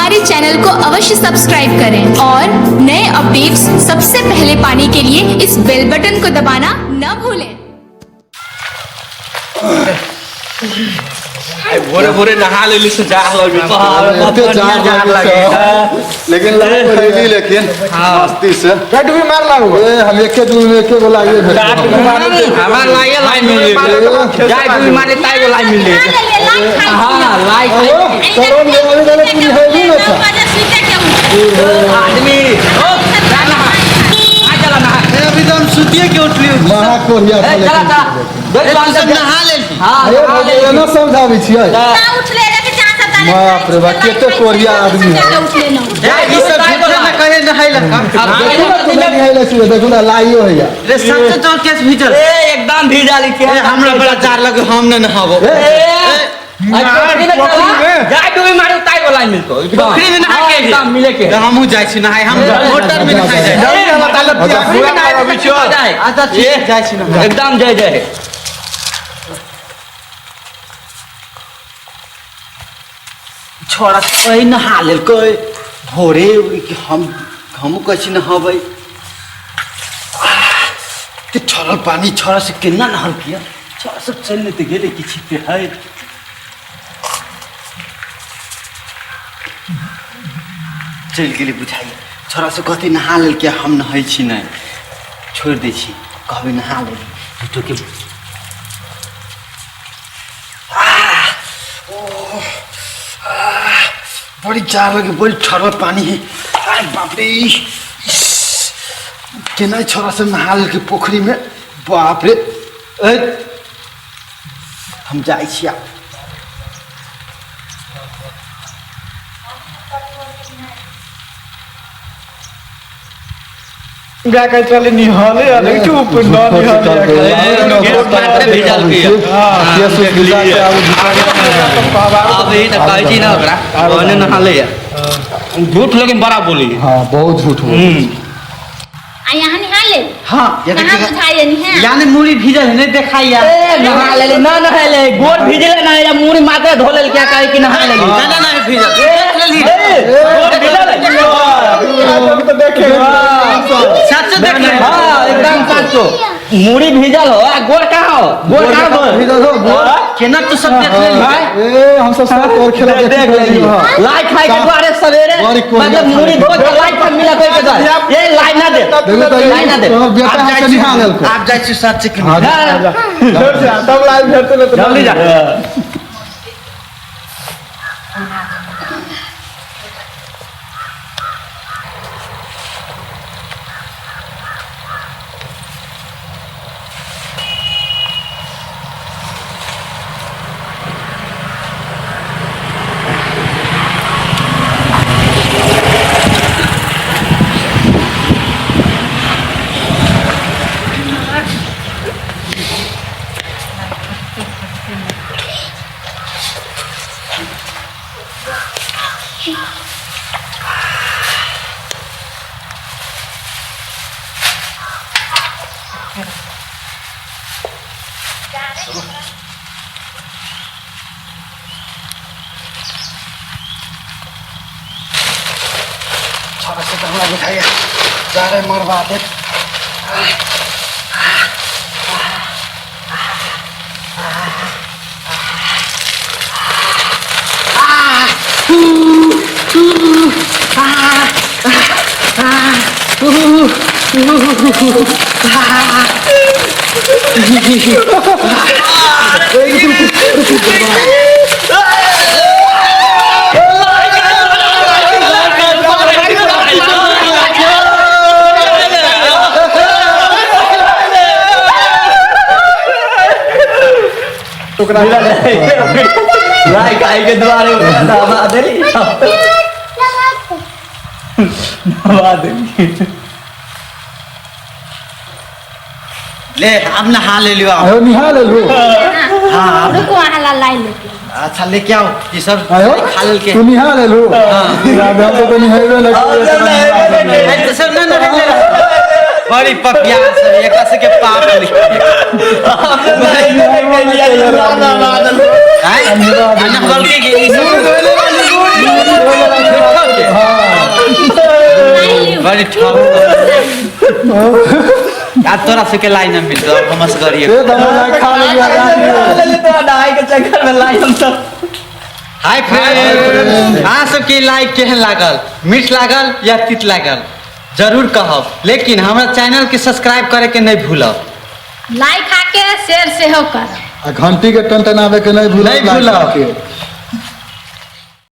हमारे चैनल को अवश्य सब्सक्राइब करें और नए अपडेट्स सबसे पहले पाने के लिए इस बेल बटन को दबाना न भूलें। आइ भोरे भोरे नहा लेली से जाड़ लगे एते जाड़ लगे छै। लेकिन लगो रेडी लेकिन मस्ती से डूबी मार लागू ए हम एके दूर में एके गो लागे भेल। हमार लागे लाइन मिल जाय डूबी मारे ताई गो लाइन मिल हां लाई अहो, करोड़ ले आबे वाला तू निहेली न था। आदमी ओ जा नहा आ चला नहा अभी तो हम सुतिए के उठलियो महा कोहिया ए था चला लेकिन। चला देख तू सब नहा लेलही हां अरे भौजी, एना समझाबै छियै बाप रे बा, केते कोढ़िया आदमी है। ए, ई सब झूठे न कहे नहाइला देखू ना तू नहीं निहेले छियै, देखू ना लाइयो हैया। रे सबसे तोर केस भीजल ए एकदम भीजा लिखे ए हमरा बड़ा जार लगे हम न नहाबो ए जाय डूबी मारे ताई गो लाइन मिलतो पोखरी में नहा के एकदम मिले के हमहू जाइ छी नहाय हम मोटर में नहाय जाइ जल्दी हमरा ताले अच्छा, पूरा अभी चल अच्छा ठीक जाइ छी नहाय एकदम जय जय छोड़ा कहीं नहा लेलकै भोरे कि हम हमहूँ कहै छी नहाबै के छड़ल पानी छड़ा से केना नहल किया छड़ा सब चलि नहि तऽ गेलै कि छिपे है चलि गेलै बुझाइए छोड़ा से कहतै नहा लेलकै हम नहै छी नहि छोड़ि दै छी कहबै नहा लेली झूठोके बड़ी जार लगे बड़ी ठहरल पानी है अरे बाप रे इस, केना छोरा सब नहा लेलकै पोखरी में बाप रे ए, हम जाइ छी आब गा के चले निहले अरे चुप न निहले केस उस भिजा के आबू झूठा के। अब ई तऽ कहै छी ने ओकरा ओने नहा ले झूठ लेकिन बड़ा बोली हाँ बहुत झूठ बोल आ यहाँ निहा ले हाँ ये कहाँ देखिए बुझाइए निहा यानी मुड़ी भीजल है नहीं देखाइया ए नहा लेली ना नहा ले गोर भीजले ना या मुड़ी माथे धो लेल क्या कहे कि नहा लेली ना ना ना भीजल देख लेली गोर भीजल हम तो देखे सच देख ले हां एकदम साचो मुड़ी भीजल हो आ गोर कहाँ हो गोर कहाँ धो भीजल हो, गोर। केना तू सब देख लेली ए हम सब साथ और खेला देख देख लेली हाँ। लाई खाए के द्वारे सवेरे बड़ी कोरिया मतलब मुड़ी धो के लाई खा मिला कोई के द्वारे ये लाई ना दे देखो तो लाई ना दे तोहर बेटा आप हमसे जाइ छी निहा लेलको। आप जाइ छी सच के हाँ, जा, भेट जा तब लाइव भेटते न जल्दी जा छोरा से हमरा बुझाइया जा रहे मरवा दे लाई खाए के द्वारे ओकरा नहवा देली नहवा देली ले अब नहा ले लियो आप आयो निहा लेलहो। हाँ रुको अहाँ ला लाई लेके अच्छा लेके आओ ये सब आयो खा लेल के तू निहा लेलहो। राधा तो निहेबे न करे। ए, तो सब ना ना बड़ी पपिया सब एकरा से के पाप लिख आय आ नहबल के ई सब तनी ठहर। आ तोरा सबके लाइन न मिलतो, अब हम असगरिए। से तो हम लाई खा लेलियै। तोरा नहाय के चक्कर में लाई हम सब। हाय फ्रेंड, अहाँ सबके लाइक केहन लागल, मीठ लागल या तीत लागल जरूर कहब, लेकिन हमरा चैनल के सब्सक्राइब करे के नहीं भूलब। लाइक खा के शेयर सेहो कर आ घंटी के टनटनावे के नहीं भूलब। नहीं भूलब। के।